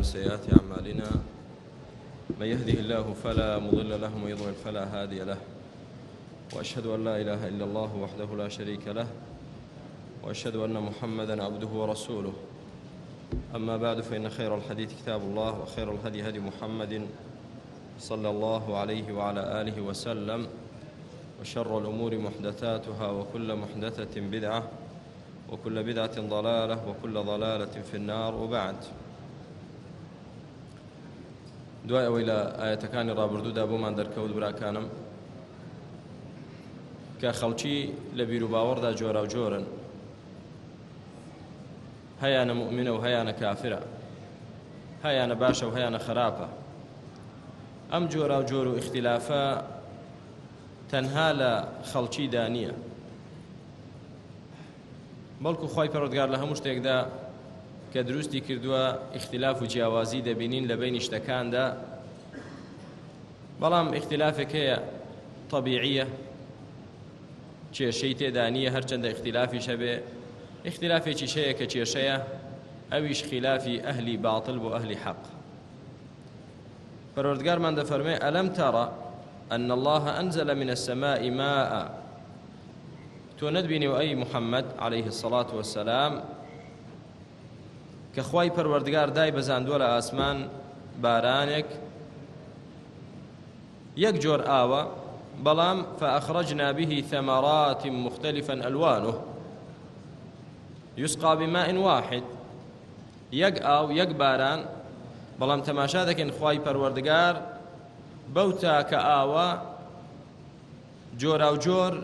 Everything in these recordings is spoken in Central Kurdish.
من سيئات أعمالنا، من يهده الله فلا مضل له ومن يضلل فلا هادي له، وأشهد أن لا إله إلا الله وحده لا شريك له، وأشهد أن محمدا عبده ورسوله. أما بعد، فإن خير الحديث كتاب الله، وخير الهدي هدي محمد صلى الله عليه وعلى آله وسلم، وشر الأمور محدثاتها، وكل محدثة بدعة، وكل بدعة ضلالة، وكل ضلالة في النار. وبعد. دوای ئەوەی لە ئاەتەکانی ڕابردوودا بۆمان دەرکەوت براکانم کە خەڵکی لە بیر و باوەڕدا جۆراوجۆرن، هەیانە مؤمنە و هەیانە کافرە، هەیانە باشە و هەیانە خراپە. ئەم جۆراوجۆر و ئیختیلافە تەنها لە خەڵکیدا نییە، بەڵکو خوای پەروەردگار لە هەموو شتێکدا کە دروستی کردووە ئیختیلاف و جیاوازی دەبینین لە بەینی شتەکاندا، بەڵام ئیختیلافێک هەیە طەبیعیە، کێشەی تێدا نییە، هەرچەندە ئیختیلافیش هەبێ. ئیختیلافێکیش هەیە کە کێشەیە، ئەویش خلافی ئەهلی باطل بۆ ئەهلی حەق. پەروەردگارمان دەفەرمێ ئەلەم تەڕە أن الله أنزل من السماء ماء، تۆ نەتبینی و ئەی محەممەد عليه الصلاة والسلام کە خوای پەروەردگار دای بەزاندووە لە ئاسمان بارانێک، یەک جۆر ئاوە، بەڵام فأخرجنا به ثمرات مختلفا ألوانه يسقى بماء واحد، یەک ئاو یەک باران، بەڵام تەماشا دەکەین خوای پەروەردگار بەو تاکە ئاوە جۆراوجۆر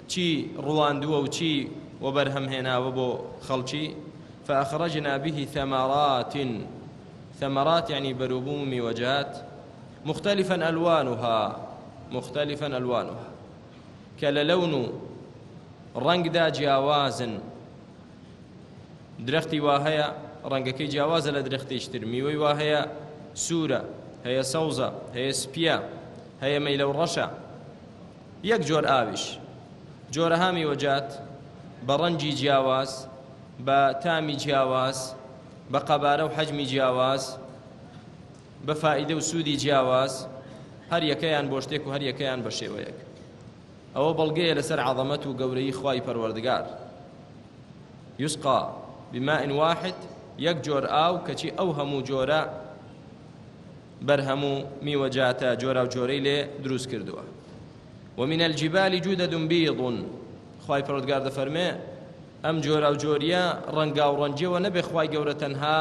چی ڕواندووە و چی وەبەرهەم هێناوە بۆ خەڵکی. فأخرجنا به ثمرات، ثمرات يعني بەروبوم و میوەجات، مختلفا ألوانها، مختلفا ألوانها کە لە لەون و ڕەنگدا جیاوازن. درەختی وا هەیە ڕەنگەکەی جیاوازە لە درەختێکی تر، میوەی وا هەیە سوورە، هەیە سەوزە، هەیە سپیە، هەیە مەیلە و ڕەشە. یەک جۆر ئاویش جۆرەها میوەجات بە ڕەنگی جیاواز، بە تامی جیاواز، بە قەبارە و حەجمی جیاواز، بە فائیدە و سوودی جیاواز، هەر یەکەیان بۆ شتێک و هەر یەکەیان بە شێوەیەک. ئەوە بەڵگەیە لەسەر عەظەمەت و گەورەیی خوای پەروەردگار. یسقا بماء واحد، یەک جۆر ئاو کەچی ئەو هەموو جۆرە بەرهەم و میوەجاتە جۆراوجۆرەی لێ دروست کردووە. ومن الجبال جدد بيض، خوای پەروەردگار دەفەرمێ ئەم جۆراوجۆریە ڕەنگاو ڕەنگیەوە نەبێ خوای گەورە تەنها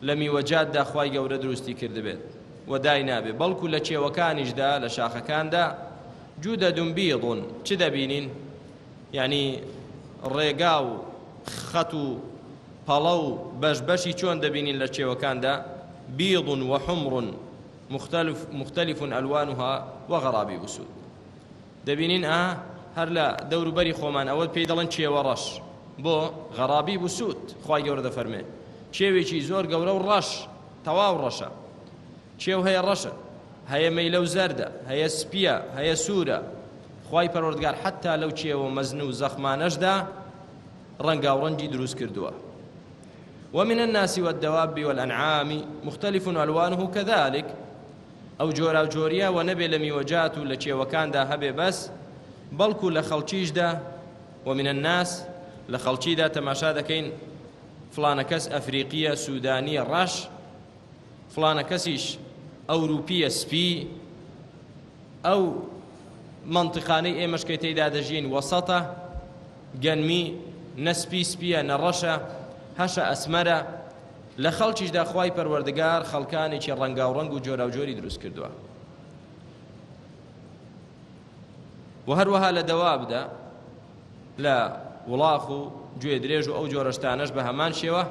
لە میوەجاتدا خوای گەورە دروستی کردبێت و دای نابێ، بەڵکو لە کێوەکانیشدا لە شاخەکاندا جودد بيض چ دەبینین؟ یعنی ڕێگا و خەت و پەڵە و بەش بەشی چۆن دەبینین لە کێوەکاندا؟ بيض وحمر مختلف مختلف ألوانها وغرابيب سود. دەبینین ئا هەر لە دەوروبەری خۆمان ئەوە پێی دەڵێن کێوە ڕەش، بۆ غەرابیب سود. خوای گەورە دەفەرمێ کێوێکی زۆر گەورە و ڕەش، تەواو ڕەشە. کێو هەیە ڕەشە، هەیە مەیلە و زەردە، هەیە سپیە، هەیە سوورە. خوای پەروەردگار حەتا لەو کێوە مەزن و زەخمانەشدا ڕەنگاوڕەنگی دروست کردووە. ومن الناس والدواب والأنعام مختلف ألوانه كذلك. ئەو جۆراوجۆریە وە نەبێ لە میوەجات و لە کێوەکاندا هەبێ بەس، بەڵکو لە خەڵکیشدا. ومن الناس لە خەڵکیدا تەماشا دەکەین فڵانە کەس ئەفریقیە سودانیە ڕەش، فڵانە کەسیش ئەوروپیە سپی. ئەو منطقانەی ئێمەش کە تێیدا دەژین وەسەتە، گەنمی نە سپی سپیە نە ڕەشە، هەشە ئەسمەرە. لە خەڵکیشدا خوای پەروەردگار خەڵکانێکی ڕەنگاوڕەنگ و جۆراوجۆری دروست کردووە. و هەروەها لە دەوابدا لە وڵاخ و گوێ درێژ و ئەو جۆرەشتانەش بە هەمان شێوە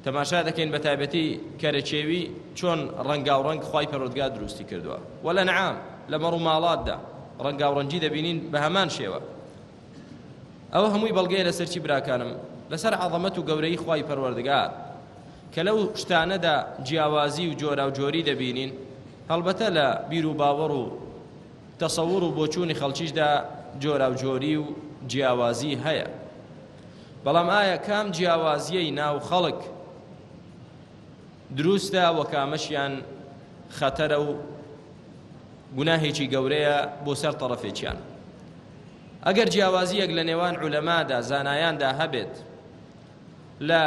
تەماشا دەکەین، بە تایبەتی کەرەکێوی چۆن ڕەنگاوڕەنگ خوای پەروەردگار دروستی کردووە. وە لە نعام لە مەڕ و ماڵاتدا ڕەنگاوڕەنگی دەبینین بە هەمان شێوە. ئەوە هەمووی بەڵگەیە لەسەر چی براکانم؟ لەسەر عەظەمەت و گەورەی خوای پەروەردگار کە لەو شتانەدا جیاوازی و جۆراوجۆری دەبینین. هەڵبەتە لە بیر و باوەڕ و تەسەوڕ و بۆچوونی خەڵکیشدا جۆراوجۆری و جیاوازی هەیە، بەڵام ئایا کام جیاوازیەی ناو خەڵک دروستە و کامەشیان خەتەرە و گوناهێکی گەورەیە بۆ سەر تەڕەفێکیان. ئەگەر جیاوازییەک لە نێوان عولەمادا، زانایاندا هەبێت لە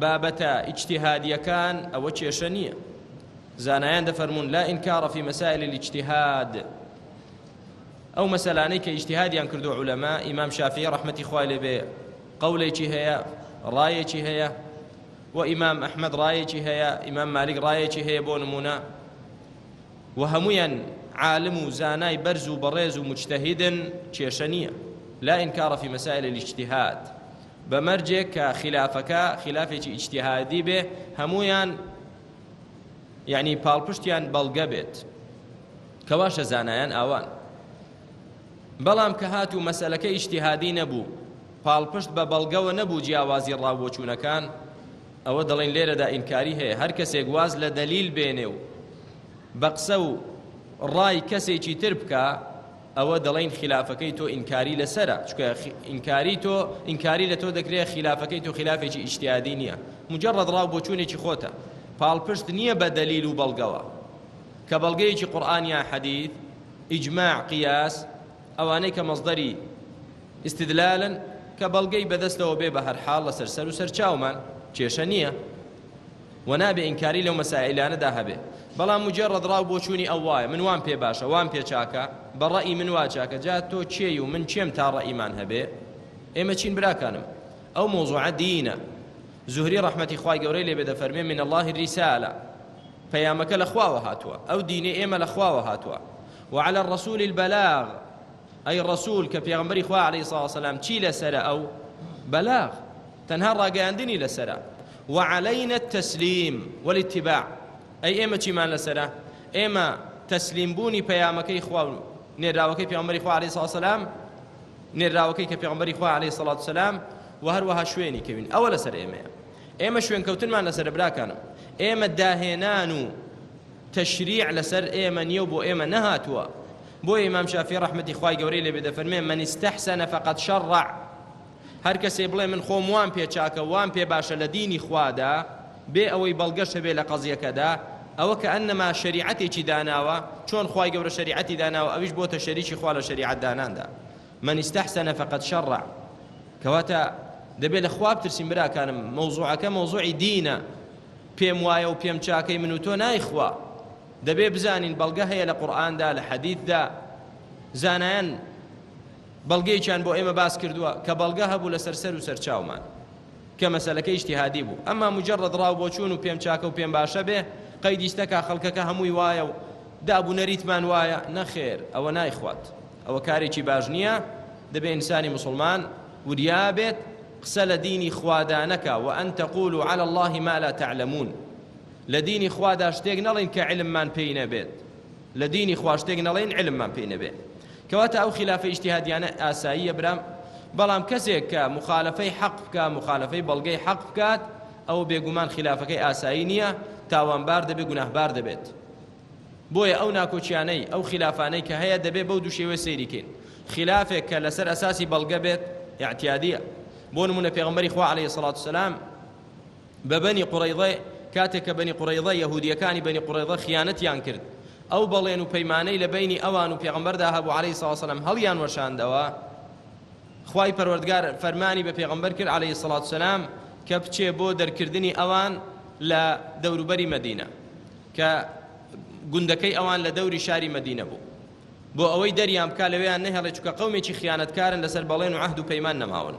بابەتە ئیجتیهادییەکان ئەوە کێشە نییە. زانایان دەفەرموون لا ئینکار فی مسائل الاجتهاد. ئەو مەسەلانەی کە ئیجتیهادیان کردو عولەما، ئیمام شافعی ڕەحمەتی خوای لێ بێ قەولێکی هەیە، ڕایەکی هەیە، و ئیمام ئەحمەد ڕایەکی هەیە، ئیمام مالیک ڕایەکی هەیە بۆ نموونە، و هەموویان عالم و زانای بەرز و بەڕێز و موجتەهیدن، کێشە نییە. لا ئینکار فی مسائل الاجتهاد، بە مەرجێک کە خیلافەکە خیلافێکی ئیجتیهادی بێ، هەموویان یعنی پاڵپشتیان بەڵگە بێت، کەواشە زانایان ئاوان. بەڵام کە هاتوو مەسەلەکە ئیجتیهادی نەبوو، پاڵپشت بە بەڵگەوە نەبوو جیاوازی ڕاوبۆچوونەکان، ئەوە دەڵێن لێرەدا ئینکاری هەیە، هەر کەسێک واز لە دەلیل بێنێ و بە قسە و ڕای کەسێکی تر بکا، ئەوە دەڵێن خیلافەکەی تۆ ئینکاری لەسەرە، چونکە ئینکاری تۆ ئینکاری لە تۆ دەکرێت، خیلافەکەی تۆ خیلافێکی ئیجتیهادی نییە، مجرد ڕاو بۆچوونێکی خۆتە، پاڵپشت نییە بە دەلیل و بەڵگەوە، کە بەڵگەیەکی قورئان یا حەدیث، ئیجماع، قیاس، ئەوانەی کە مەصدەری ئیستدلالن، کە بەڵگەی بەدەستەوە بێ بە هەر حاڵ لەسەر سەر و سەرچاومان کێشە نییە و نابێ ئینکاری لەو مەسائیلانەدا هەبێ. بەڵام مجرد ڕاو بۆچوونی ئەو وایە، من وام پێ باشە، وام پێ چاکە، بە ڕەئی من وا چاکە، جا تۆ کێی و من کێم تا ڕەئیمان هەبێ؟ ئێمە چین براکانم؟ ئەو مەوزوعە دینە. زوهری ڕەحمەتی خوای گەورەی لێ بێ دەفەرمێ من الله الرسالە، پەیامەکە لە خواوە هاتووە، ئەو دینەی ئێمە لە خواوە هاتووە. وعلى الرسول البلاغ، ئەی ڕەسول کە پێغەمبەری خوا علیه الصلاة والسلام چی لەسەرە؟ ئەو بەلاغ، تەنها ڕاگەیاندنی لەسەرە. وعلينا التسليم والاتباع، ئەی ئێمە چیمان لەسەرە؟ ئێمە تەسلیم بوونی پەیامەکەی خوا و نێراوەکەی پێغەمبەری خوا علیه الصلاة والسلام، نێراوەکەی کە پێغەمبەری خوا علیه الصلاة والسلام و هەروەها شوێنی کەوین، ئەوە لەسەر ئێمەیە. ئێمە شوێنکەوتنمان لەسەرە براکانم. ئێمە داهێنان و تەشریع لەسەر ئێمە نییە و بۆ ئێمە نەهاتووە. بۆیە ئیمام شافعی ڕەحمەتی خوای گەورەی لێ بێ دەفەرمێ من استحسن فقد شرع، هەر کەسێ بڵێ من خۆم وام پێ چاکە وام پێ باشە لە دینی خوادا بێ ئەوەی بەڵگەش هەبێ لە قەزیەکەدا، ئەوە کە ئەنەما شەریعەتێکی داناوە، چۆن خوای گەورە شەریعەتی داناوە ئەویش بۆتە شەریکی خوا لە شەریعەت داناندا. من استحسن فقد شرع. کەواتە دەبێ لە خوا بترسین براکانم، مەوزوعەکە مەوزوعی دینە، پێم وایە و پێم چاکەی من و تۆ نایخوا. دەبێ بزانین بەڵگە هەیە لە قورئاندا، لە حەدیثدا، زانایان بەڵگەیەکیان بۆ ئێمە باس کردووە کە بەڵگە هەبوو لەسەر سەر و سەرچاومان کە مەسەلەکە ئیجتیهادی بوو. ئەمما مجرد ڕاو بۆچوون و پێم چاکە و پێم باشە بێ قەیدیش نەکا خەڵکەکە هەمووی وایە و داب و نەریتمان وایە، نەخێر ئەوە نایخوات، ئەوە کارێکی باش نییە. دەبێ ئینسانی موسڵمان وریا بێت قسە لە دینی خوادا نەکا، وأن تقولوا على الله ما لا تعلمون، لە دینی خوادا شتێک نەڵێین کە علممان پێی نەبێت، لە دینی خوا شتێک نەڵێین علممان پێی نەبێت. کەواتە ئەو خلافە ئیجتیهادیانە ئاساییە برام، بەڵام کەسێک کە مخالفەی حەق بکا، مخالفەی بەڵگەی حەق بکات، ئەو بێگومان خلافەکەی ئاسایی نییە، تاوانبار دەبێت، گوناهبار دەبێت. بۆیە ئەو ناکۆکیانەی، ئەو خلافانەی کە هەیە دەبێت بەو دوو شێوەیە سەیری کەین. خلافێک کە لەسەر ئەساسی بەڵگە بێت ئیعتیادیە. بۆ نمونە پێغەمبەری خوا عەلەیهی سڵات وسەلام بە بەنی قوڕەیظە، کاتێک کە بەنی قوڕەیظە، یەهودیەکانی بەنی قوڕەیظە خیانەتیان کرد، ئەو بەڵێن و پەیمانەی لە بەینی ئەوان و پێغەمبەردا هەبوو عەلەیهی سڵات وسەلام هەڵیان وەشاندەوە. خوای پەروەردگار فەرمانی بە پێغەمبەر کرد عەلەیهی سڵات وسەلام کە بچێ بۆ دەرکردنی ئەوان لە دەوروبەری مەدینە، کە گوندەکەی ئەوان لە دەوری شاری مەدینە بوو، بۆ ئەوەی دەریان بکا لەوێیان نەهێڵێ، چونکە قەومێکی خیانەتکارن لەسەر بەڵێن و عەهد و پەیمان نەماون.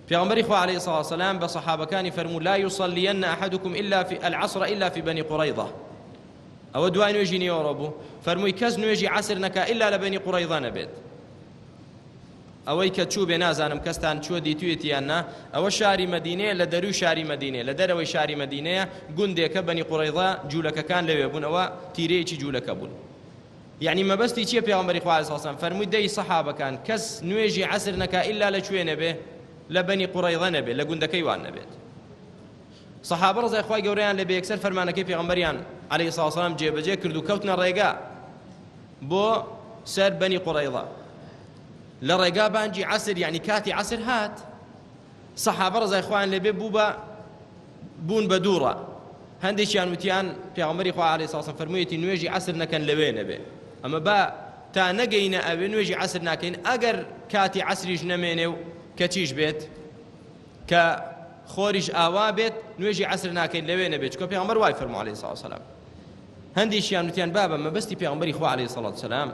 پێغەمبەری خوا عەلەیهی سڵات وسەلام بە سەحابەکانی فەرموو لا یصلیەن ئەحەدکم ئیلا فی العصر ئیلا فی بەنی قوڕەیظە. ئەوە دوای نوێژی نیوەڕۆ بوو، فەرمووی کەس نوێژی عەسر نەکا ئیلا لە بەنی قوڕەیظە نەبێت. ئەوەی کە چوو بێ نازانم کەستان چووە دیتویەتی یان نا، ئەوە شاری مەدینەیە، لە دەروی شاری مەدینەیە، لە دەرەوەی شاری مەدینەیە، گوندێکە بەنی قوڕەیظە، جوولەکەکان لەوێ بوون، ئەوە تیرەیەکی جوولەکە بوون. یعنی مەبەستی چییە پێغەمبەری خوا عەلەیهی سڵام فەرمووی دەی سەحابەکان کەس نوێژی عەسر نەکا ئیلا لە کوێ نەبێ؟ لە بەنی قوڕەیظە نەبێ، لە گوندەکەی وان نەبێت. سەحابە ڕەزای خوای گەورەیان لێ بێ یەکسەر فەرمانەکەی پێغەمبەریان عەلەیهی سڵام سلام جێبەجێ کرد و کەوتنە ڕێگا بۆ سەر بەنی قوڕەیظە. لە ڕێگا بانگی عەسر یعنی کاتی عەسر هات، سەحابە ڕەزای خوایان لێ بێ بوو بە بوون بە دووڕە. هەندێکیان وتیان پێغەمبەری خوا عەلەیهی سڵام فەرموویەتی نوێژی عەسر نەکەن لەوێ نەبێ. ئەمە با تا نەگەینە ئەوێ نوێژی عەسر ناکەین، ئەگەر کاتی عەسریش نەمێنێ و کەچیش بێت کە خۆریش ئاوا بێت نوێژی عەسر ناکەین لەوێ نەبێت، چونکە پێغەمبەر وای فەرموو عەلەیهی سڵام سەلام. هەندێکیان وتیان بابە مەبەستی پێغەمبەری خوا عەلەیهی سڵات سەلام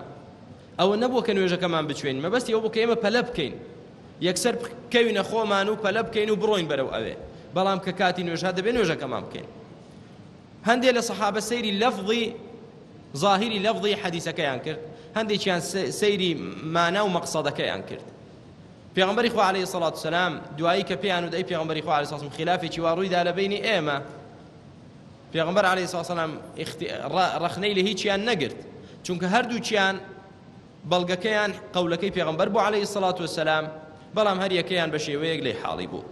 ئەوە نەبووە کە نوێژەکەمان بچوێین، مەبەستی ئەوە بوو کە ئێمە پەلە بکەین، یەکسەر بکەوینە خۆمان و پەلە بکەین و بڕۆین بەرەو ئەوێ، بەڵام کە کاتی نوێژ هات دەبێ نوێژەکەمان بکەین. هەندێ لە سەحابە سەیری لەفظی ظاهری لەفظی حەدیسەکەیان کرد، هەندێکیان سەیری مانا و مەقسەدەکەیان کرد. پێغەمبەری خوا عەلەیهی سەڵات وسەلام دوایی کە پێیان وت ئەی پێغەمبەری خوا عەلەیهی سەڵات خلافێکی وا ڕوویدا لە بەینی ئێمە، پێغەمبەر عەلەیهی سەڵات وسەلام ڕەخنەی لە هیچیان نەگرت، چونکە هەردووکیان بەڵگەکەیان قەولەکەی پێغەمبەر بوو عەلەیهی سەڵات وسەلام، بەڵام هەر یەکەیان بە شێوەیەک لێی حاڵی بوو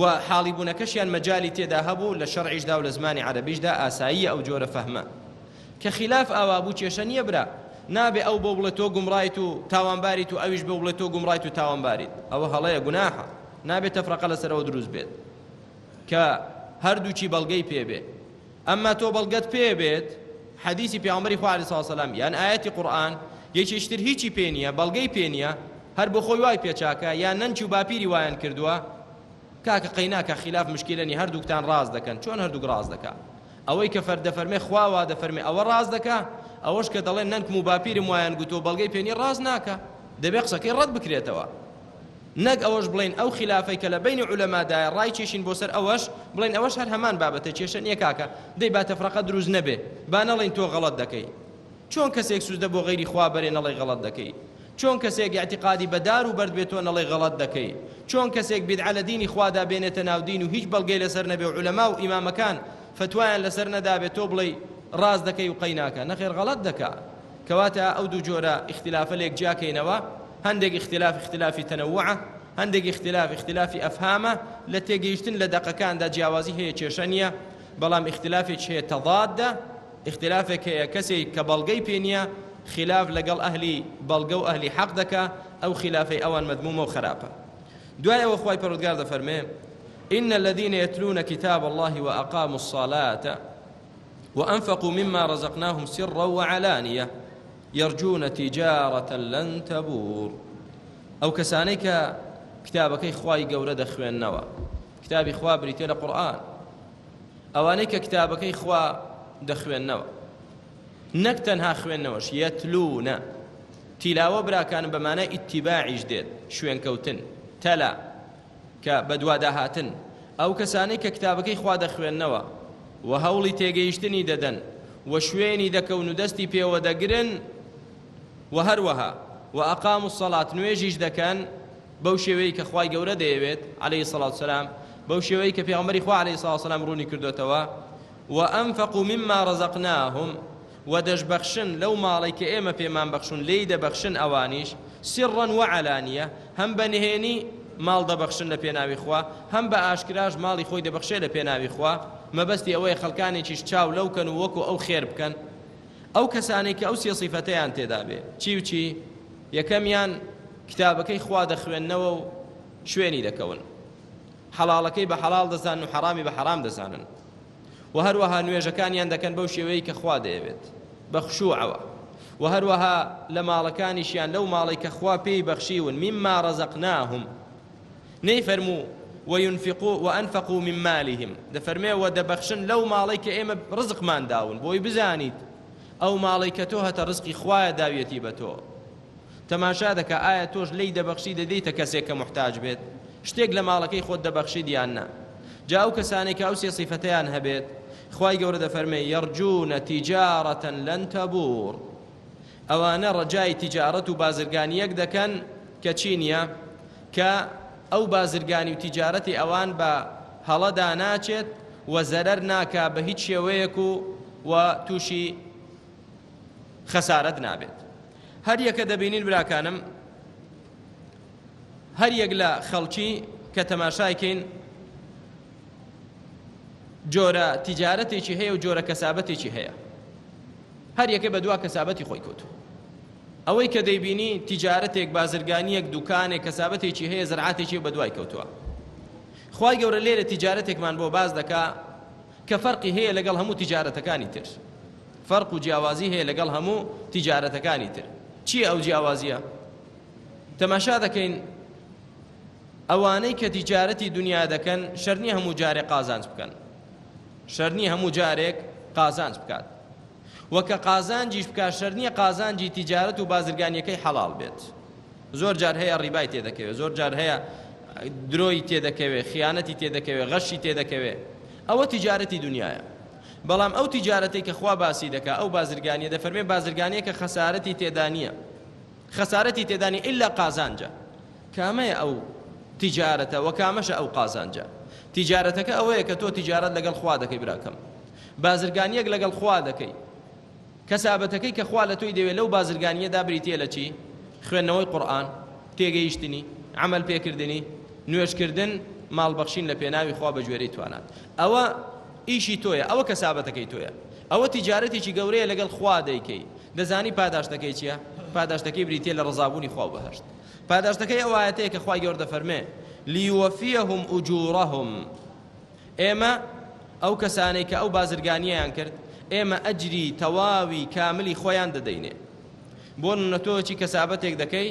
و حاڵی بوونەکەشیان مەجالی تێدا هەبوو لە شەرعیشدا و لە زمانی عەرەبیشدا ئاساییە ئەو جۆرە فەهمە کە خیلاف ئاوا بوو کێشە نییە برا نابێ ئەو بۆ بڵێ تۆ گومڕایت و تاوانباریت و ئەویش بۆ بڵێ تۆ گومڕایت و تاوانباریت ئەوە هەڵەیە گوناحە نابێت تەفرەقە لەسەرەوە دروست بێت کە هەردووکی بەڵگەی پێ بێ ئەمما تۆ بەڵگەت پێ بێت حەدیسی پێغەمبەری خوا عەلەیهی سڵاو سەلام یان ئایەتی قورئان یەکێکی تر هیچی پێ نییە بەڵگەی پێ نییە هەر بۆ خۆی وای پێ چاکە یان نەنکی و باپیری وایان کردووە کاکە قەیناکە خیلاف مشکیلە نی هەردووکتان ڕاست دەکەن چۆن هەردووک ڕاست دەکا ئەوەی کە فەر دەفەرمێ خوا وا دەفەرمێ ئەوە ڕاست دەکا ئەوەش کە دەڵێن نەنکم و باپیرم وایان گوتووە بەڵگەی پێ نییە ڕاست ناکا دەبێ قسەکەی ڕەت بکرێتەوە نەک ئەوەش بڵێین ئەو خیلافەی کە لە بەینی عولەمادایە ڕایکێشین بۆ سەر ئەوەش بڵێین ئەوەش هەر هەمان بابەتە کێشە نییە کاکە دەی با تەفرەقە دروست نەبێ با نەڵێین تۆ غەڵەت دەکەی چۆن کەسێک سوجدە بۆ غەیری خوا بەرێ نەڵێی غەڵەت دەکەی چۆن کەسێک ئیعتیقادی بە دار و بەرد بێ تۆ نەڵێی غەڵەت دەکەی چۆن کەسێک بیدعە لە دینی خوادا بێنێتە ناو دین و هیچ بەڵگەی لەسەر نەبێ و عولەما و ئیمامەکان فەتوایان لەسەر نەدابێ تۆ بڵێی ڕاست دەکەی و قەیناکە نەخێر غەڵەت دەکا کەواتە ئەو دوو جۆرە ئیختلافە لێک جیاکەینەوە، هەندێک ئیختلاف ئیختلافی تەنەوعە، هەندێک ئیختلاف ئیختلافی ئەفهامە، لە تێگەیشتن لە دەقەکاندا جیاوازی هەیە کێشە نییە، بەڵام ئیختلافێکی هەیە تەضادە، ئیختلافێک هەیە کەسێک کە بەڵگەی پێ نییە خیلاف لەگەڵ ئەهلی بەڵگە و ئەهلی حەق دەکا، ئەو خیلافەی ئەوان مەذمومە و خراپە. دوای ئەوە خوای پەروەردگار دەفەرمێ، إن الذين يتلون كتاب الله وأقاموا الصلاة وأنفقوا مما رزقناهم سرا وعلانية يرجون تجارة لن تبور. ئەو کەسانەی کە کتابەکەی خوای گەورە دەخوێننەوە، کتابی خوا بریتیە لە قورئان، ئەوانەی کە کتابەکەی خوا دەخوێننەوە، نەک تەنها خوێندنەوەش، یەتلونە تیلاوە براکانم بە مانای ئیتیباعیش دێت، شوێنکەوتن، تەلا کە بەدواداهاتن، ئەو کەسانەی کە کتابەکەی خوا دەخوێننەوە و هەوڵی تێگەیشتنی دەدەن و شوێنی دەکەون و دەستی پێوە دەگرن و هەروەها وأقاموا الصلاة نوێژیش دەکەن بەو شێوەیە کە خوای گەورە دەیەوێت عەلەیهی الصلاة والسلام بەو شێوەیە کە پێغەمبەری خوا عەلەیهی الصلاة والسلام ڕوونی کردۆتەوە وأنفقوا مما رزقناهم و دەشبەخشن لەو ماڵەی کە ئێمە پێمان بەخشون لێی دەبەخشن ئەوانیش، سرا وعلانیە، هەم بە نهێنی ماڵ دەبەخشن لە پێناوی خوا، هەم بە ئاشکراش ماڵی خۆی دەبەخشێ لە پێناوی خوا، مەبەستی ئەوەیە خەڵکانێکیش چاو لەو کەن و وەکو ئەو خێر بکەن. ئەو کەسانەی کە ئەو سێ سیفەتەیان تێدا بێ، چی و چی؟ یەکەمیان، کتابەکەی خوا دەخوێننەوە و شوێنی دەکەون. حەڵاڵەکەی بە حەڵاڵ دەزانن و حەڕامی بە حەڕام دەزانن. وە هەروەها نوێژەکانیان دەکەن بەو شێوەیەی کە خوا دەیەوێت بە خشوعەوە وە هەروەها لە ماڵەکانیشیان لەو ماڵەی کە خوا پێی بەخشیون مما رزقناهم نەیفەرموو وينفقوا وأنفقوا من مالهم دەفەرمێ وە دەبەخشن لەو ماڵەی کە ئێمە ڕزقمان داون بۆی بزانیت ئەو ماڵەی کە تۆ هەتە ڕزقی خوایە داویەتی بە تۆ تەماشا دەکا ئایا تۆش لێی دەبەخشی دەدەیتە کەسێک کە موحتاج بێت شتێک لە ماڵەکەی خۆت دەبەخشیت یان نا جا ئەو کەسانەی کە ئەو سێ سیفەتەیان هەبێت خوای گەورە دەفەرمێ یەرجون تجارة لن تبور ئەوانە ڕەجای تیجارەت و بازرگانیەک دەکەن کە چی نییە کە ئەو بازرگانی و تیجارەتی ئەوان بە هەڵەدا ناچێت و زەرەر ناکا بە هیچ شێوەیەک و و تووشی خەسارەت نابێت. هەر یەکە دەبینین براکانم هەر یەک لە خەڵکی کە تەماشای کەین جۆرە تیجارەتێکی هەیە و جۆرە کەسابەتێکی هەیە هەر یەکە بە دوا کەسابەتی خۆی کەوتو ئەوەی کە دەیبینی تیجارەتێک بازرگانیەک دوکانێک کەسابەتێکی هەیە زەرعاتێکی بە دوای کەوتووە خوای گەورە لێرە تیجارەتێکمان بۆ باز دەکا. کە فەرقی هەیە لەگەڵ هەموو تیجارەتەکانی تر. فەرق و جیاوازی هەیە لەگەڵ هەموو تیجارەتەکانی تر. چییە ئەو جیاوازییە؟ تەماشا دەکەین ئەوانەی کە تیجارەتی دنیا دەکەن شەر نییە هەموو جارێک قازانج بکەن. شەر نییە هەموو جارێک قازانج بکات. وە کە قازانجیش بکات شەر نییە قازانجی تیجارەت و بازرگانیەکەی حەڵاڵ بێت. زۆر جار هەیە ڕیبای تێدەکەوێت، زۆر جار هەیە درۆی تێدەکەوێت، خیانەتی تێدەکەوێت، غەشی تێدەکەوێت. ئەوە تیجارەتی دنیایە. بەڵام ئەو تیجارەتەی کە خوا باسی دەکا، ئەو بازرگانیە دەفەرمێ بازرگانیەکە خەسارەتی تێدا نییە. خەسارەتی تێدا نییە ئیلا قازانجە. کامەیە ئەو تیجارەتە وە کامەشە ئەو قازانجە؟ تیجارەتەکە ئەوەیە کە تۆ تیجارەت لەگەڵ خوا دەکەی براکەم. بازرگانیەک لەگەڵ خوا دەکەی. کەسابەتەکەی کە خوا لە تۆی دەوێت لەو بازرگانییەدا بریتییە لە چی؟ خوێندنەوەی قورئان، تێگەیشتنی، عەمەل پێکردنی، نوێژکردن، ماڵ بەخشین لە پێناوی خوا بە گوێرەی توانات. ئەوە ئیشی تۆیە، ئەوە کەسابەتەکەی تۆیە. ئەوە تیجارەتێکی گەورەیە لەگەڵ خوا دەیکەی. دەزانی پاداشتەکەی چییە؟ پاداشتەکەی بریتییە لە ڕەزابوونی خوا و بەهەشت. پاداشتەکەی ئەو ئایەتەیە کە خوای گەورە دەفەرمێ، لیوفیهم اجورهم. ئێمە ئەو کەسانەی کە ئەو بازرگانییەیان کرد، ئێمە ئەجری تەواوی کاملی خۆیان دەدەینێ. بۆ نمونە تۆ چی کەسابەتێک دەکەی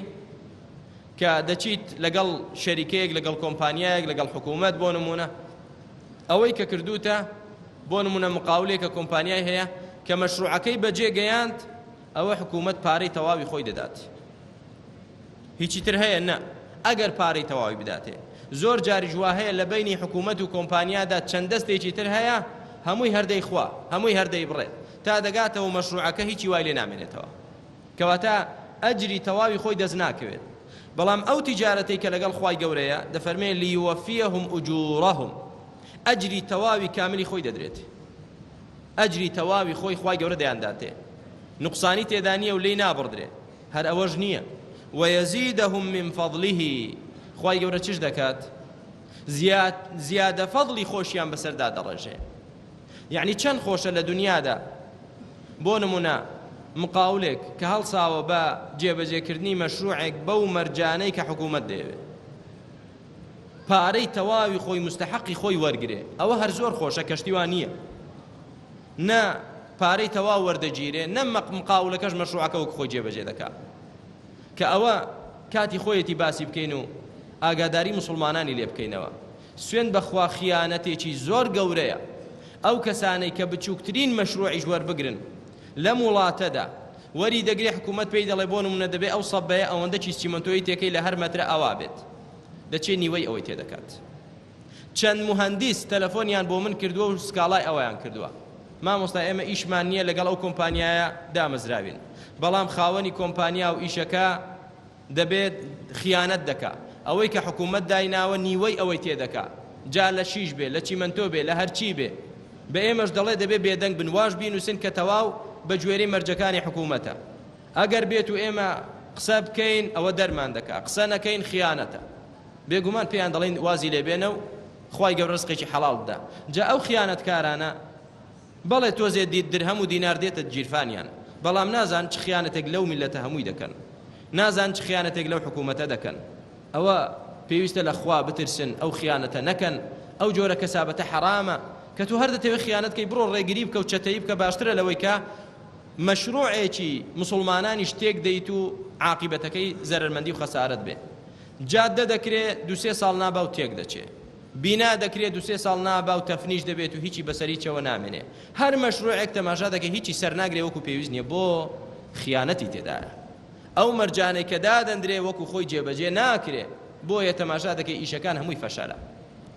کە دەچیت لەگەڵ شەریکەیەک، لەگەڵ کۆمپانیایەک، لەگەڵ حکوومەت بۆ نمونە، ئەوەی کە کردوتە بۆ نمونە مقاولێک کە کۆمپانیای هەیە کە مەشروعەکەی بەجێ گەیاند، ئەوە حکوومەت پارەی تەواوی خۆی دەدات. هیچی تر هەیە؟ نا ئەگەر پارەی تەواوی بداتێ. زۆر جاریش وا هەیە لە بەینی حکوومەت و کۆمپانیادا چەند دەستێکی تر هەیە هەمووی هەر دەیخوا، هەمووی هەر دەیبڕێ تا دەگاتەوە مەشرووعەکە هیچی وای لێ نامێنێتەوە. کەواتە ئەجری تەواوی خۆی دەست ناکەوێت. بەڵام ئەو تیجارەتەی کە لەگەڵ خوای گەورەیە دەفەرمێ لیوفیهم اجورهم ئەجری تەواوی کاملی خۆی دەدرێت. ئەجری تەواوی خۆی خوای گەورە دەیانداتێ. نوقسانی تێدا نییە و لێی نابڕدرێ. هەر ئەوەش نییە، ویزیدهم من فضله، خوای گەورە چش دەکات؟ زیاد زیادە فەضلی خۆشیان بەسەردا دەڕێژێ. یعنی چەند خۆشە لە دنیادا بۆ نمونە مقاولێک کە هەڵساوە بە جێبەجێکردنی مەشروعێک بەو مەرجانەی کە حکوومەت دەیەوێت پارەی تەواوی خۆی مستحقی خۆی وەرگێ ئەوە هەر زۆر خۆشە کەشتیوان نییە نە پارەی تەواو وەردەگیرێ نە مقاولەکەش مەشروعەکە وەک خۆی جێبەجێ دەکا کە ئەوە کاتی خۆیەتی باسی بکەین و ئاگاداری مسلمانانی لێ بکەینەوە سوێن بەخوا خیانەتێکی زۆر گەورەیە ئەو کەسانەی کە بچووکترین مەشروعیش وەربگرن لەم وڵاتەدا وەری دەگرێ حکوومەت پێی دەڵێ بۆ نمونە دەبێ ئەو سەبەیە ئەوەندە کیس چیمەنتۆی تێکەی لە هەر مەترە ئەوا بێت دەچێ نیوەی ئەوەی تێدەکات چەند موهەندیس تەلەفۆنیان بۆ من کردووە و سکاڵای ئەوەیان کردووە مامۆستا ئێمە ئیشمان نییە لەگەڵ ئەو کۆمپانیایە دامەزراوین بەڵام خاوەنی کۆمپانیا و ئیشەکە دەبێت خیانەت دەکا ئەوەی کە حکوومەت دایناوە نیوەی ئەوەی تێدەکا جا لە شیش بێ لە چیمەنتۆ بێ لە هەرچی بێ بە ئێمەش دەڵێ دەبێ بێدەنگ بن واش بینوسن کە تەواو بە گوێرەی مەرجەکانی حکوومەتە ئەگەر بێت و ئێمە قسە بکەین ئەوە دەرمان دەکا قسە نەکەین خیانەتە بێگومان پێیان دەڵێین وازی لێ بێنە و خوای گەورە ڕزقێکی حەڵاڵ بدا جا ئەو خیانەتکارانە بەڵێ تۆزێ درهەم و دینار دێتە گیرفانیان بەڵام نازان چ خیانەتێک لەو میلەتە هەمووی دەکەن نازان چ خیانەتێک لەو حکوومەتە دەکەن ئەوە پێویستە لە خوا بترسن ئەو خیانەتە نەکەن ئەو جۆرە کەسابەتە حەرامە کە تۆ هەر دەتەوێت خیانەت کەی بڕۆ ڕێگری بکە و چەتەیی بکە باشترە لەوەی کە مەشروعێکی مسوڵمانانیش تێک دەیت و عاقیبەتەکەی زەرەرمەندی و خەسارەت بێ جادە دەکرێ دوسێ ساڵ نابا و تێک دەچێ بینا دەکرێ دوسێ ساڵ نابا و تەفنیش دەبێت و هیچی بەسەر هیچەوە نامێنێ هەر مەشروعێک تەماشا دەکەی هیچی سەر ناگرێ وەکو پێویست نییە بۆ خیانەتی تێدایە ئەو مەرجانەی کە دادەندرێ وەکو خۆی جێبەجێ ناکرێ بۆیە تەماشا دەکەی ئیشەکان هەمووی فەشەلە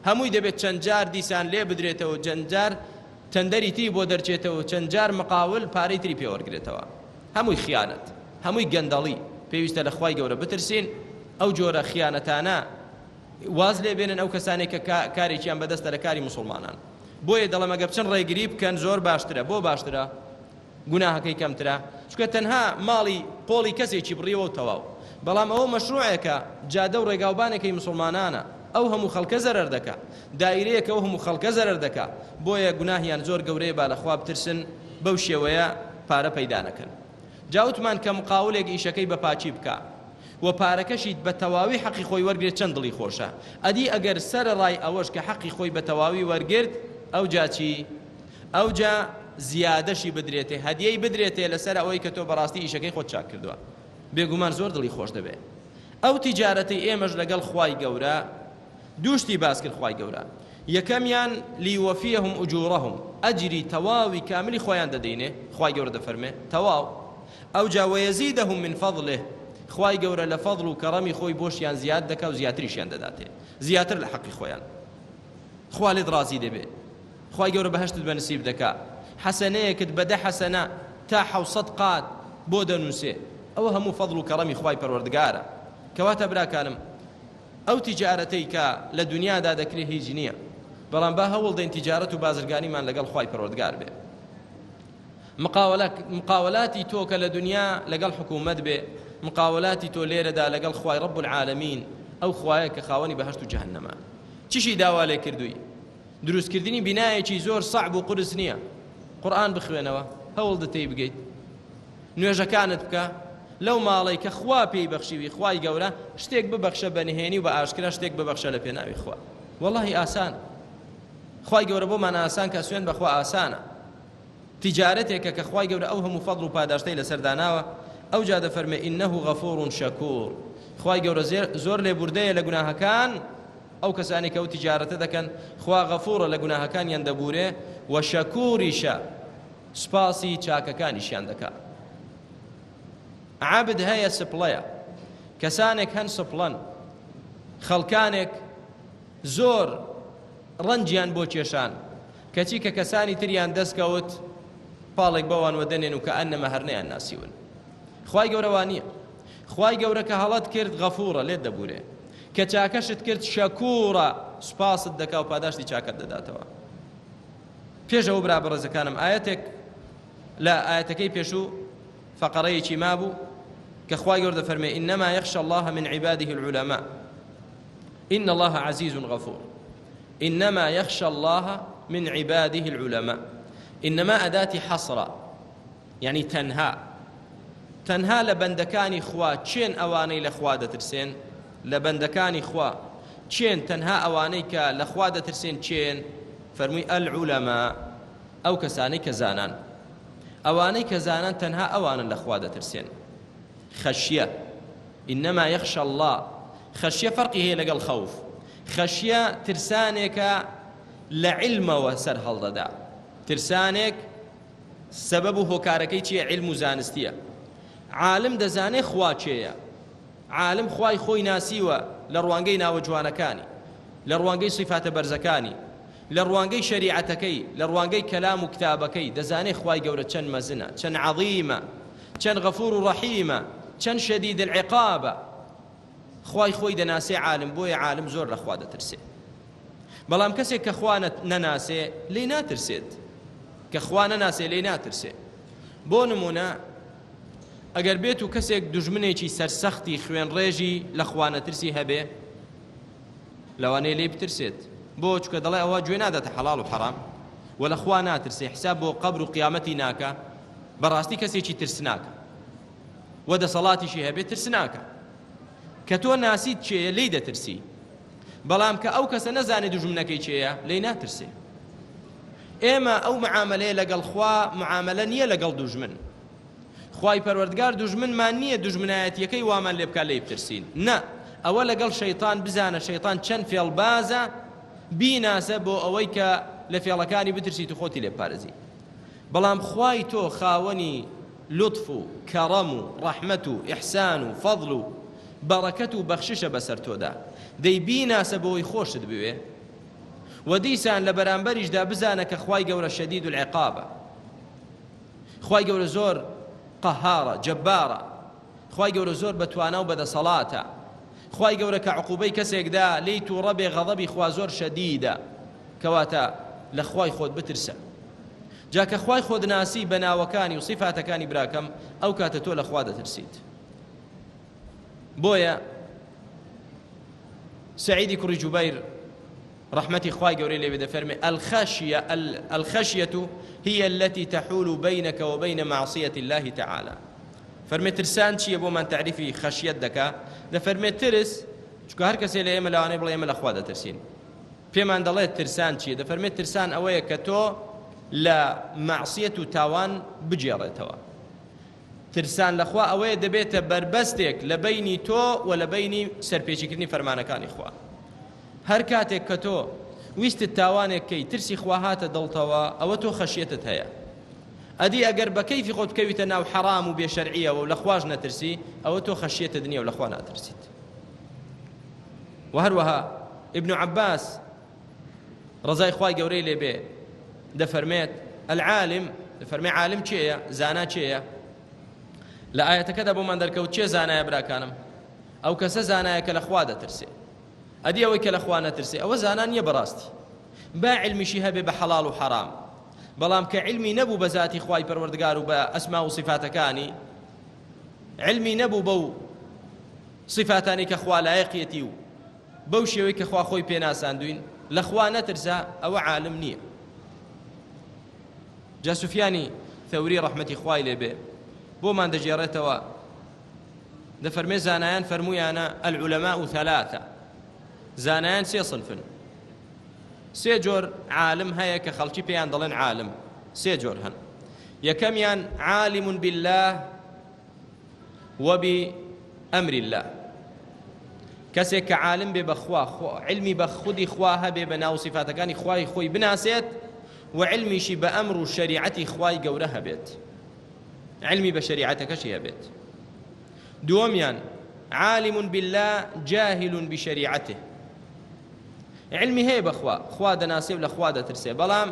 هەمووی دەبێت چەند جار دیسان لێ بدرێتەوە چەند جار تەندەری تری بۆ دەرچێتەوە چەند جار مقاول پارەی تری پێ وەرگرێتەوە هەمووی خیانەت هەمووی گەندەڵی پێویستە لە خوای گەورە بترسین ئەو جۆرە خیانەتانە واز لێ بێنن ئەو کەسانێک کە کارێکیان بەدەستە لە کاری مسلمانان بۆیە دەڵێم ئەگە بچن ڕێگری بکەن زۆر باشترە بۆ باشترە گوناهەکەی کەمترە چونکە تەنها ماڵی قۆڵی کەسێکی بڕیەوە و تەواو بەڵام ئەوە مەشروعێکە جادە و ڕێگاوبانێکەی مسلمانانە ئەو هەموو خەڵکە زەرەر دەکا دایرەیەکە ئەو هەموو خەڵکە زەرەر دەکا بۆیە گوناهیان زۆر گەورەیە با لە خوا بترسن بەو شێوەیە پارە پەیدا نەکەن جا وتمان کە مقاولێک ئیشەکەی بە پاکی بکا و پارەکەشیت بە تەواوی حەقی خۆی وەرگرێت چەند دڵی خۆشە ئەدی ئەگەر سەرەڕای ئەوەش کە حەقی خۆی بە تەواوی وەرگرت ئەوجا چی؟ ئەوجا زیادەشی بدرێتێ، هەدیەی بدرێتێ لەسەر ئەوەی کە تۆ بەڕاستی ئیشەکەی خۆت چاک کردووە. بێگومان زۆر دڵی خۆش دەبێ. ئەو تیجارەتەی ئێمەش لەگەڵ خوای گەورە دوو شتی باس کرد خوای گەورە. یەکەمیان لیوفیهم اجورهم ئەجری تەواوی کاملی خۆیان دەدەینێ، خوای گەورە دەفەرمێ تەواو. ئەوجا ویزیدهم من فضله خوای گەورە لە فەضڵ و کەڕەمی خۆی بۆشیان زیاد دەکا و زیاتریشیان دەداتێ زیاتر لە حەقی خۆیان. خوا لێت ڕازی دەبێ. خوای گەورە بەهەشتت بە نسیب دەکا حەسەنەیەکت بە دە حەسەنە تا حەوسەد قات بۆ دەنووسێ ئەوە هەموو فەضڵ و کەڕەمی خوای پەروەردگارە کەواتە براکانم ئەو تیجارەتەی کە لە دنیادا دەکرێ هیچ نییە بەڵام با هەوڵ دەین تیجارەت و بازرگانیمان لەگەڵ خوای پەروەردگار بێ مقاولاتی تۆ کە لە دنیا لەگەڵ حکوومەت بێ مقاولاتی تۆ لێرەدا لەگەڵ خوای ڕب العالمین ئەو خوایە کە خاوەنی بەهەشت و جەهەنەمە چیشی داوا لێ کردووی دروستکردنی بینایەکی زۆر سەعب و قورس نییە قورئان بخوێنەوە هەوڵدە تێی بگەیت نوێژەکانت بکە لەو ماڵەی کە خوا پێی بەخشیوی خوای گەورە شتێک ببەخشە بە نهێنی و بە ئاشکرا شتێک ببەخشە لە پێناوی خوا وەڵاهی ئاسان خوای گەورە بۆمان ئاسان کە سوێن بەخوا ئاسانە تیجارەتێکە کە خوای گەورە ئەو هەموو فەضل و پاداشتەی لەسەر داناوە ئەوجا دەفەرمێ ئینه غەفور شەکور خوای گەورە زۆر لێبوردەیە لە گوناهەکان ئەو کەسانەی کە ئەو تیجارەتە دەکەن خوا غەفورە لە گوناهەکانیان دەبورێ و شەکوریشە سوپاسی چاکەکانیشیان دەکا. عەبد هەیە سپڵەیە، کەسانێک هەن سپڵەن، خەڵکانێک زۆر ڕەنجیان بۆ کێشان، کەچی کە کەسانی تریان دەستکەوت پاڵێک بەوان وەدەنێن و کە ئەنەمە هەر نەیان ناسیون. خوای گەورە وانییە. خوای گەورە کە هەڵەت کرد غەفورە لێت دەبورێ. کە چاکەشت کرد شەکورە سوپاست دەکا و پاداشتی چاکەت دەداتەوە. پێش ئەوە برا بەڕێزەکانم ئایەتێک لە ئایەتەکەی پێشوو فەقەرەیەکی مابوو کە خوای گەورە دەفەرمێ إنما يخشى الله من عباده العلماء إن الله عزيز غفور إنما يخشى الله من عباده العلماء إنما أداة حصر یانی تەنها تەنها لە بەندەکانی خوا کێن ئەوانەی لە خوا دەترسێن؟ لە بەندەکانی خوا کێن تەنها ئەوانەی کە لە خوا دەترسێن کێن؟ فەرمووی العلماء ئەو کەسانەی کە زانان ئەوانەی کە زانان تەنها ئەوانن لە خوا دەترسێن خەشیە إنما يخشى الله خەشیە فەرقی هەیە لەگەڵ خەوف خەشیە ترسانێکە لە علمەوە سەر هەڵدەدا ترسانێک سەبەب و هۆکارەکەی چیە عیلم و زانستیە عالم دەزانێ خوا کێیە عالم خوای خۆی ناسیوە لە ڕوانگەی ناوە جوانەکانی لە ڕوانگەی صیفاتە بەرزەکانی لە ڕوانگەی شەریعەتەکەی لە ڕوانگەی کەلام و کتابەکەی دەزانێ خوای گەورە چەند مەزنە چەند عەظیمە چەند غەفور و ڕەحیمە چەند شەدید العقابە خوای خۆی دەناسێ عالم بۆیە عالم زۆر لە خوا دەترسێ بەڵام کەسێک کە خوا نەناسێ لێی ناترسێت کە خوا نەناسێ لێی ناترسێ بۆ نمونە ئەگەر بێت و کەسێک دوژمنێکی سەرسەختی خوێنڕێژی لە خوا نەترسی هەبێ لەوانەیە لێی بترسێت بۆ چکە دەڵێ ئەوە گوێ ناداتە حەڵاڵ و حەرام و لە خوا ناترسێ حساب بۆ قەبر و قیامەتی ناکە بەڕاستی کەسێکی ترسناکە و دەسەڵاتیشی هەبێ ترسناکە کە تۆ ناسیت کێیە لێی دەترسی بەڵام کە ئەو کەسە نەزانێ دوژمنەکەی کێیە لێی ناترسێ ئێمە ئەو معاملەیە لەگەڵ خوا معاملە نییە لەگەڵ دوژمن خوای پەروەردگار دوژمنمان نییە دوژمنایەتیەکەی وامان لێ بکات لێی بترسین نا ئەوە لەگەڵ شەیطان بزانە شەیطان چەند فێڵبازە بیناسە بۆ ئەوەی کە لە فێڵەکانی بترسیت و خۆتی لێ بپارێزی بەڵام خوای تۆ خاوەنی لوتف و کەڕەم و ڕەحمەت و ئیحسان و فەضل و بەڕەکەت و بەخششە بەسەر تۆدا دەی بیناسە بۆی خۆشت بوێ و دیسان لە بەرامبەریشدا بزانە کە خوای گەورە شەدید العقابە خوای گەورە زۆر قەهارە جەبارە خوای گەورە زۆر بەتوانا و بەدەسەڵاتە خوای گەورە کە عقوبەی کەسێک دا لێی تووڕە بێ غەضەبی خوا زۆر شەدیدە کەواتە لە خوای خۆت بترسە جا کە خوای خۆت ناسی بە ناوەکانی و صیفاتەکانی براکەم ئەو کاتە تۆ لە خوا دەترسیت بۆیە سعیدی کوڕی جوبەیر ڕەحمەتی خوای گەورەی لێ بێ دەفەرمێ الخشیە الخشیە هي التي تحول بينك وبين معصية الله تعالى فەرمێ ترسان چییە بۆمان تعریفی خەشیەت دەکا دەفەرمێ ترس چونکە هەر کەسێ لە ئێمە لەوانەیە بڵێ ئێمە لە خوا دەترسین پێمان دەڵێت ترسان چییە دەفەرمێت ترسان ئەوەیە کە تۆ لە مەعسیەت و تاوان بگێڕێتەوە. ترسان لە خوا ئەوەیە دەبێتە بەربەستێک لە بەینی تۆ و لە بەینی سەرپێچیکردنی فەرمانەکانی خوا. هەر کاتێک کە تۆ ویستت تاوانێک کەی ترسی خوا هاتە دڵتەوە ئەوە تۆ خەشیەتت هەیە. ئەدی ئەگەر بە کەیفی خۆت بکەویتە ناو حەرام و بێ شەرعیەوە و لە خواش نەترسی ئەوە تۆ خەشیەتت نییە و لە خوا ناترسیت. وە هەروەها ابن عباس ڕەزای خوای گەورەی لێ بێ دەفەرمێت العالم دەفەرمێ عالم کێیە زانا کێیە لە ئاەتەکەدا بۆمان دەرکەوت کێ زانایە براکانم ئەو کەسە زانایە کە لە خوا دەترسێ ئەدی ئەوەی کە لە خوا نەترسێ ئەوە زانا نییە بەڕاستی با علمیشی هەبێ بە حەڵاڵ و حەرام بەڵام کە علمی نەبوو بە ذاتی خوای پەروەردگار و بە ئەسما و صفاتەکانی علمی نەبوو بەو صفاتانی کە خوا لایەقیەتی و بەو شێوەی کە خوا خۆی پێ ناساندووین لە خوا نەترسا ئەوە عالم نییە. جا سوفیانی ثەوری ڕەحمەتی خوای لێ بێ بۆمان دەگێڕێتەوە دەفەرمێ زانایان فەرموویانە العلماء ثلاثە زانایان سێ صنفن سێ جۆر عالم هەیە کە خەڵکی پێیان دەڵێن عالم سێ جۆر هەن یەکەمیان عالم بالله وبأمر اللە کەسێک کە عالم بێ بە خوا علمی بە خودی خوا هەبێ بە ناو سیفاتەکانی خوای خۆی بناسێت و علمیشی بە ئەمر و شەریعەتی خوای گەورە هەبێت علمی بە شەریعەتەکەشی هەبێت دووەمیان عالم بالله جاهل بشریعته علمی هەیە بەخوا خوا دەناسێ و لە خوا دەترسێ بەڵام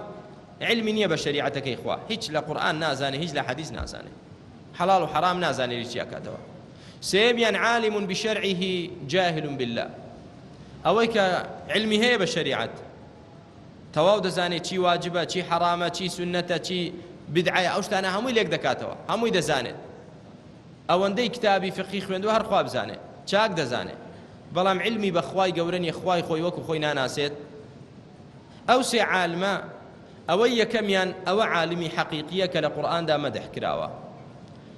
علمی نییە بە شەریعەتەکەی خوا هیچ لە قورئان نازانێ هیچ لە حەدیث نازانێ حەڵاڵ و حەرام نازانێ لێ جیاکاتەوە. سێیەمیان عالم بشرعه جاهل بالله ئەوەی کە علمی هەیە بە شەریعەت تەواو دەزانێت چی واجبە چی حەرامە چی سوننەتە چی بدعەیە ئەو شتانە هەمووی لێک دەکاتەوە هەمووی دەزانێت ئەوەندەی کتابی فقهی خوێندووە هەر خوا بزانێت چاک دەزانێت بەڵام علمی بە خوای گەورە نیە خوای خۆی وەکو خۆی ناناسێت ئەو سێ عالمە ئەوەی یەکەمیان ئەوە عالمی حەقیقیە کە لە قورئاندا مەدح کراوە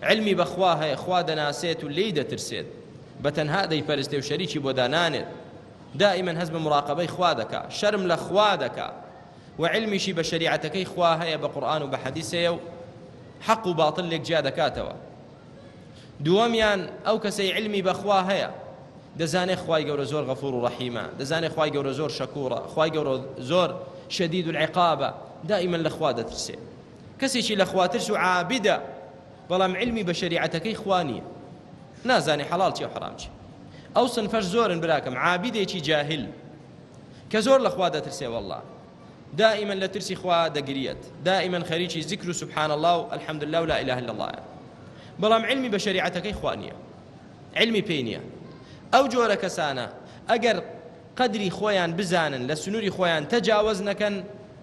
علمی بە خوا هەیە خوا دەناسێت و لێی دەترسێت بە تەنها دەیپەرستێ و شەریکی بۆ دانانێت دائما هەست بە مراقبەی خوا دەکا شەرم لە خوا دەکا و علمیشی بە شەریعەتەکەی خوا هەیە بە قورئان و بە حەدیث هەیە و حەق و باتڵ لێک جیا دەکاتەوە دووەمیان ئەو کەسەی علمی بە خوا هەیە دەزانێ خوای گەورە زۆر غەفور و ڕەحیمە دەزانێ خوای گەورە زۆر شەکوڕە خوای گەورە زۆر شەدید العقابە دائما لە خوا دەترسێ کەسێکی لە خواترس و عابدە بەڵام علمی بە شەریعەتەکەی خوا نییە نازانێ حەڵاڵ چی و حەرام چی ئەو سنفەش زۆرن براکەم عابدێکی جاهل کە زۆر لە خوا دەترسێ والله دائما لە ترسی خوا دەگریەت دائما خەریکی زیکر و سبحان الله و الحمد لله و لا اله الا الله بەڵام علمی بە شەریعەتەکەی خوا نییە علمی پێی نییە ئەو جۆرە کەسانە ئەگەر قەدری خۆیان بزانن لە سنووری خۆیان تەجاوەز نەکەن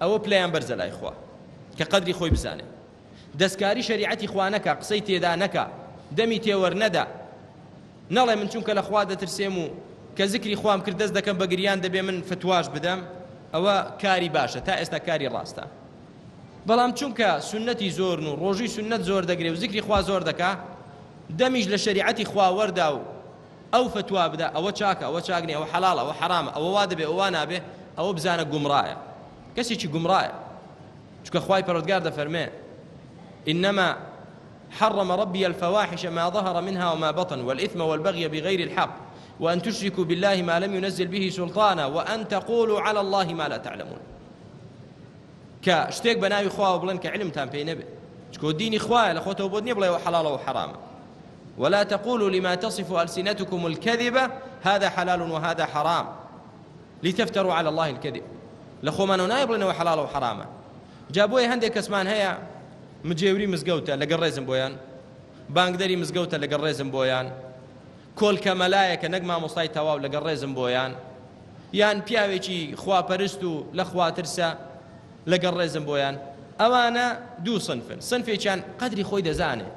ئەوە پلەیان بەرزە لای خوا کە قەدری خۆی بزانێ دەستکاری شەریعەتی خوا نەکا قسەی تێدا نەکا دەمی تێوەر نەدا نەڵێ من چونکە لە خوا دەترسێم و کە زکری خوام کرد دەست دەکەم بە گریان دەبێ من فتواش بدەم ئەوە کاری باشە تا ئێستا کاری ڕاستە بەڵام چونکە سنەتی زۆرن و ڕۆژی سنت زۆر دەگرێ و زکری خوا زۆر دەکا دەمیش لە شەریعەتی خوا وەردا و ئەو فتوا بدا ئەوە چاکە ئەوە چاک نیە ئەوە حەڵاڵە ئەوە حەرامە ئەوە وا دەبێ ئەوە وا نابێ ئەوە بزانە گومڕایە کەسێکی گومڕایە چونکە خوای پەروەردگار دەفەرمێ إنما حرم ربي الفواحش ما ظهر منها وما بطن والإثم والبغي بغير الحق وأن تشركوا بالله ما لم ينزل به سلطانا وأن تقولوا على الله ما لا تعلمون کە شتێک بە ناوی خواوە بڵێن کە علمتان پێی نەبێ چکۆ دینی خوایە لە خۆتەوە بۆت نییە بڵێ حەڵاڵە و حەرامە ولا تقولوا لما تصف ألسنتكم الكذب هذا حلال وهذا حرام لتفتروا على الله الكذب لە خۆمانەوە نایە بڵێنەوە حەڵاڵە و حەرامە جا بۆیە هەندێک کەسمان هەیە مجێوری مزگەوتە لەگەڵ ڕێزم بۆیان بانگدەری مزگەوتە لەگەڵ ڕێزم بۆیان کۆلکە مەلایەکە نەک مامۆستای تەواو لەگەڵ ڕێزم بۆیان یان پیاوێکی خواپەرست و لە خواترسە لەگەڵ ڕێزم بۆیان ئەوانە دوو سنفن سنفێکیان قەدری خۆی دەزانێ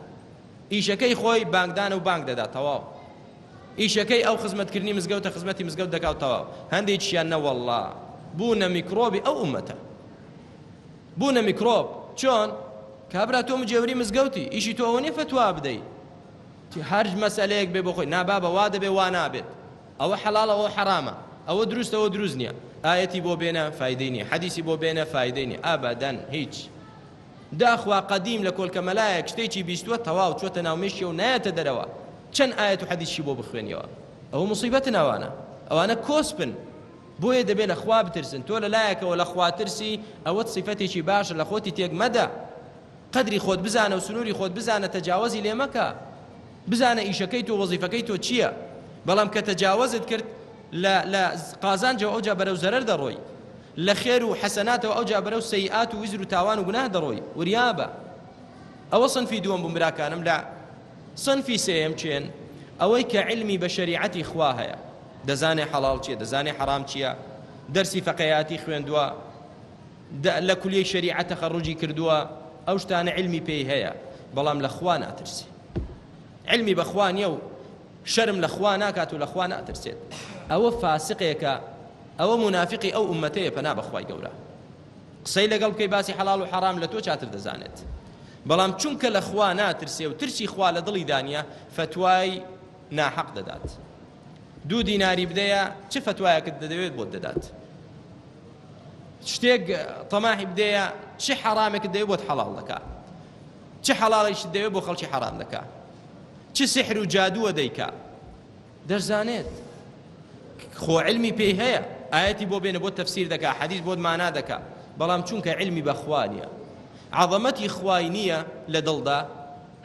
ئیشەکەی خۆی بانگدانە و بانگ دەدا تەواو ئیشەکەی ئەو خزمەتکردنی مزگەوتە خزمەتی مزگەوت دەکا و تەواو هەندێکیان نەوەڵڵا بوونە میکرۆبی ئەو ئومەتە بوونە میکرۆب چۆن کابرا تۆ مجێوری مزگەوتی ئیشی تۆ ئەوە نیە فەتوا بدەی هەر مەسەلەیەک بێ بۆ خۆی نا بابە وا دەبێ وا نابێت ئەوە حەڵاڵە ئەوە حەرامە ئەوە دروستە ئەوە دروست نییە ئایەتی بۆ بێنە فایدەی نییە حەدیسی بۆ بێنە فایدەی نییە ئابەدەن هیچ. داخوا قەدیم لە کۆلکە مەلایەک شتێکی بیستووە تەواو چۆتە ناو مێشکیەوە نایەتە دەرەوە چەند ئایەت و حەدیسشی بۆ بخوێنیەوە ئەوە موسیبەتن ئەوانە ئەوانە کۆسپن بۆیە دەبێت لە خوا بترسن تۆ لە لایەکەوە لە خوا ترسی ئەوەت سیفەتێکی باشە لە خۆتی تێک مەدە قەدری خۆت بزانە و سنووری خۆت بزانە تەجاوەزی لێ مەکە بزانە ئیشەکەی تۆ وەزیفەکەی تۆ چییە بەڵام کە تەجاوەزت کرد لە لە قازانجەوە ئەوجا بەرەو زەرەر دەڕۆی لە خێر و حەسەناتەوە ئەوجا بەرەو سەیئات و وزر و تاوان و گوناه دەڕۆی وریابە ئەوە سنفی دووەم بوو براکانم لە سنفی سێیەم چێن ئەوەی کە علمی بە شەریعەتی خوا هەیە دەزانێ حەڵاڵ چییە دەزانێ حەرام چییە دەرسی فەقێیاتی خوێندووە لە کولیەی شەریعە تەخەڕوجی کردووە ئەو شتانە علمی پێی هەیە بەڵام لە خوا ناترسێ علمی بە خوا نییە و شەرم لە خوا ناکات و لە خوا ناترسێت ئەوە فاسقێکە ئەوە منافقی ئەو ئومەتەیە پەنا بە خوای گەورە قسەی لەگەڵ بکەی باسی حەڵاڵ و حەرام لە تۆ چاتر دەزانێت بەڵام چونکە لە خوا ناترسێ و ترسی خوا لە دڵی دانیە فەتوای ناحەق دەدات دوو دیناری بدەیە چ فەتوایەکت دەدەوێت بۆت دەدات شتێک تەماحی بدەیە چ حەرامێکت دەوێت بۆت حەڵاڵ دەکا چ حەڵاڵیشت دەوێت بۆ خەڵکی حەرام دەکا چ سحر و جادووە دەیکا دەشزانێت خۆ علمی پێی هەیە ئاەتی بۆ بێنە بۆ تەفسیر دەکا حەدیث بۆت مانا دەکا بەڵام چونکە علمی بەخوا نییە عەظەمەتی خوای نییە لە دڵدا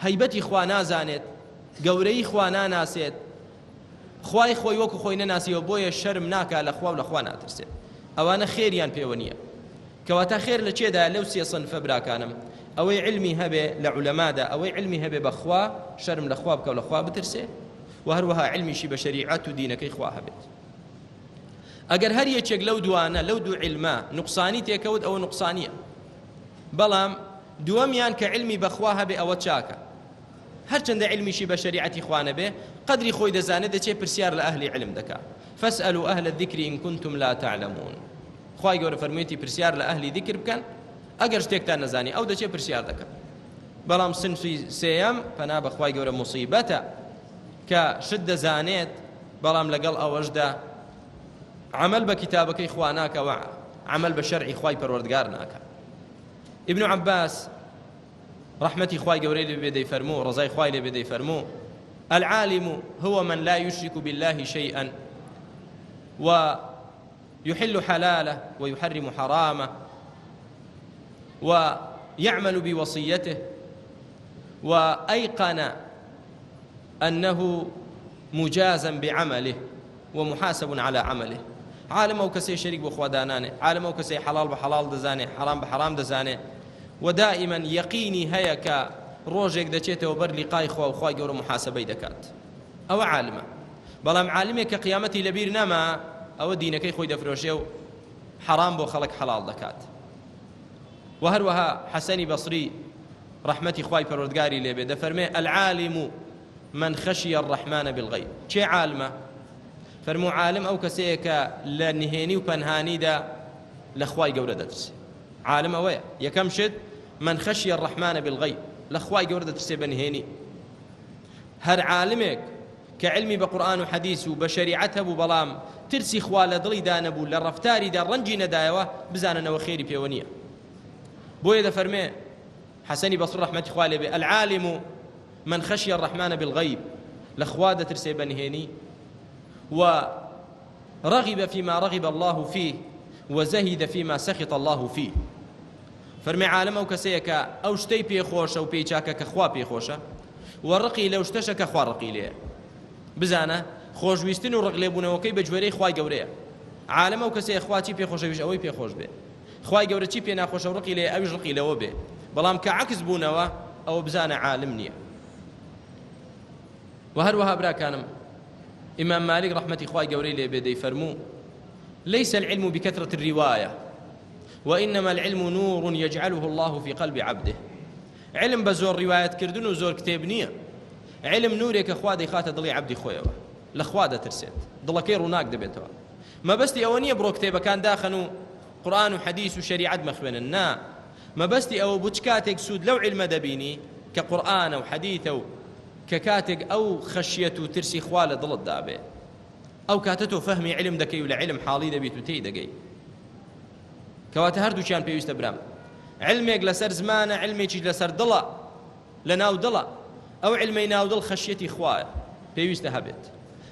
هەیبەتی خوا نازانێت گەورەی خوا ناناسێت خوای خۆی وەکو خۆی نەناسیوە بۆیە شەرم ناکا لە خوا و لە خوا ناترسێت ئەوانە خێریان پێوە نییە کەواتە خێر لە چێدا لەو سێ سنفە براکانم ئەوەی علمی هەبێ لە عولەمادا ئەوەی علمی هەبێ بە خوا شەرم لە خوا بکە و لە خوا بترسێ و هەروەها علمیشی بە شەریعەت و دینەکەی خوا هەبێت ئەگەر هەر یەکێک لەو دوانە لەو دوو علمە نقصانی تێکەوت ئەوە نقصانیە بەڵام دووەمیان کە علمی بەخوا هەبێ ئەوە چاکە هەرچەندە عیلمیشی بە شەریعەتی خوا نەبێ قەدری خۆی دەزانێ دەچێ پرسیار لە ئەهلی عیلم دەکا فاسألوا أهل الذکر إن كنتم لا تعلمون خوای گەورە فەرموویەتی پرسیار لە ئەهلی ذکر بکەن ئەگەر شتێکتان نەزانی ئەو دەچێ پرسیار دەکا بەڵام سنفی سێیەم پەنا بە خوای گەورە موسیبەتە کە شت دەزانێت بەڵام لەگەڵ ئەوەشدا عمل بە کتابەکەی خوا ناکە و عمل بە شەرعی خوای پەروەردگار ناکە ابن عباس ڕەحمەتی خوای گەورەی لێ بێ دەیفەرموو، ڕەزای خوای لێ بێ دەیفەرموو، العالم هو من لا يشرك بالله شيئا ويحل حلاله ويحرم حرامه ويعمل بوصيته وأيقن أنه مجازا بعمله ومحاسب على عمله عالم ئەو کەسەی شەریک بۆ خوا دانانێ عالم ئەو کەسەی حەڵاڵ بە حەڵاڵ دەزانێ حەرام بە حەرام دەزانێ و دائما یەقینی هەیە کە ڕۆژێک دەچێتەوە بەر لیقای خوا و خوای گەورە محاسبەی دەکات ئەوە عالمە بەڵام عالمێک کە قیامەتی لەبیر نەما ئەوە دینەکەی خۆی دەفرۆشێ و حەرام بۆ خەڵک حەڵاڵ دەکات و هەروەها حەسەنی بەسری ڕەحمەتی خوای پەروەردگاری لێبێ دەفەرمێ العالم من خشی الرحمن بالغیب کێ عالمە؟ فەرموو عالم ئەو کەسەیە کە لە نهێنی و پەنهانیدا لە خوای گەورە دەترسێ عالم ئەوەیە یەکەم شت من خشی الرحمن بالغیب لە خوای گەورە دەترسێ بە نهێنی هەر عالمێک کە علمی بە قورآن و حەدیث و بە شەریعەت هەبوو بەڵام ترسی خوا لە دڵیدا نەبوو لە ڕەفتاریدا ڕەنجی نەدایەوە بزاننەوە خێری پێوە نییە بۆیە دەفەرمێ حەسەنی بەسڕ ڕەحمەتی خوا لێ بێ العالم من خشی الرحمن بالغیب لە خوا دەترسێ بە نهێنی و رغب فيما رغب الله فيه وزهد فيما سخط الله فيه فەرمی عالم ئەو کەسەیە کە ئەو شتەی پێخۆشە و پێی چاکە کە خوا پێخۆشە و ڕقی لەو شتەشە کە خوا ڕقی لێیە بزانە خۆشویستن و ڕق لێبوونەوەکەی بە گوێرەی خوای گەورەیە عالم ئەو کەسەیە خوا چی پێخۆشە ویش ئەوەی پێخۆش بێ خوای گەورە چی پێ ناخۆشە و ڕقی لێیە ئەویش ڕقی لەوە بێ بەڵام کە عەکس بوونەوە ئەوە بزانە عالم نییە و هەروەها براکانم ئیمام مالک ڕەحمەتی خوای گەورەی لێ بێ دەیفەرموو ليس العلم بكثرة الرواية وإنما العلم نور يجعله الله في قلب عبده علم بە زۆر ڕیوایەت کردن و زۆر کتێب نییە علم نورێکە خوا دەیخاتە دڵی عەبدی خۆیەوە لە خوا دەترسێت دڵەکەی ڕووناک دەبێتەوە مەبەستی ئەوە نییە بڕۆ کتێبەکان داخەن و قورئان و حەدیس و شەریعەت مەخوێنن نا مەبەستی ئەوە بوو چ کاتێک سوود لەو عیلمە دەبینی کە قورئانە و حەدیثە و کە کاتێک ئەو خەشیەت و ترسی خوا لە دڵتدا بێ ئەو کاتە تۆ فەهمی عیلم دەکەی و لە عیلم حاڵی دەبیت و تێی دەگەی کەواتە هەردووکیان پێویستە برام. علمێک لەسەر زمانە، علمێکیش لەسەر دڵە، لە ناو دڵە. ئەو علمەی ناو دڵ خەشیەتی خوایە، پێویستە هەبێت.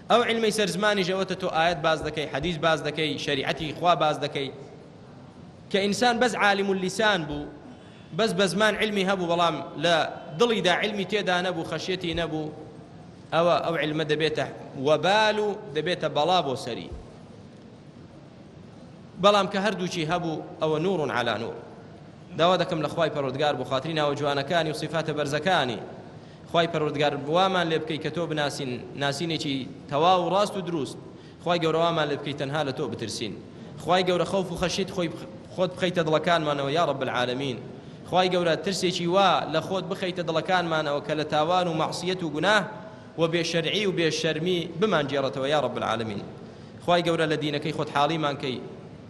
ئەو علمەی سەر زمانیش ئەوەتە تۆ ئایەت باس دەکەی، حەدیث باس دەکەی، شەریعەتی خوا باس دەکەی. کە ئینسان بەس عالم اللسان بوو، بەس بە زمان علمی هەبوو، بەڵام لە دڵیدا علمی تێدا نەبوو، خەشیەتی نەبوو، ئەوە ئەو علمە دەبێتە وەبال و دەبێتە بەڵا بۆ سەری. بەڵام کە هەردووکی هەبوو ئەوە نور علی نور. داوا دەکەم لە خوای پەروەردگار بۆ خاتری ناوە جوانەکانی و سیفاتە بەرزەکانی خوای پەروەردگار وامان لێ بکەی کە تۆ بناسین ناسینێکی تەواو و ڕاست و دروست. خوای گەورە وامان لێ بکەی تەنها لە تۆ بترسین. خوای گەورە خەوف و خەشیت خۆی خۆت بخەیتە دڵەکانمانەوە یا رب العالمین. خوای گەورە ترسێکی وا لە خۆت بخەیتە دڵەکانمانەوە کە لە تاوان و مەعسیەت و گوناه و بێ شەرعی و بێ شەرمی بمانگێڕێتەوە یا رب العالمین. خوای گەورە لە دینەکەی خۆت حاڵیمان کەی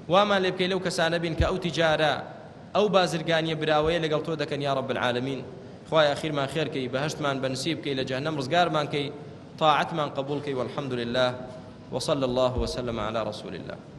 وامان لێ بکەی لەو کەسانە بین کە ئەو تیجارە ئەو بازرگانیە براوەیە لەگەڵ تۆ دەکەن یا رب العالمین. خوایە ئەخیرمان خێر کەی بەهەشتمان بە نسیب کەی لە جەهەنەم ڕزگارمان کەی طاعەتمان قبوڵ کەی والحمد لله وصلى الله وسلم على رسول الله.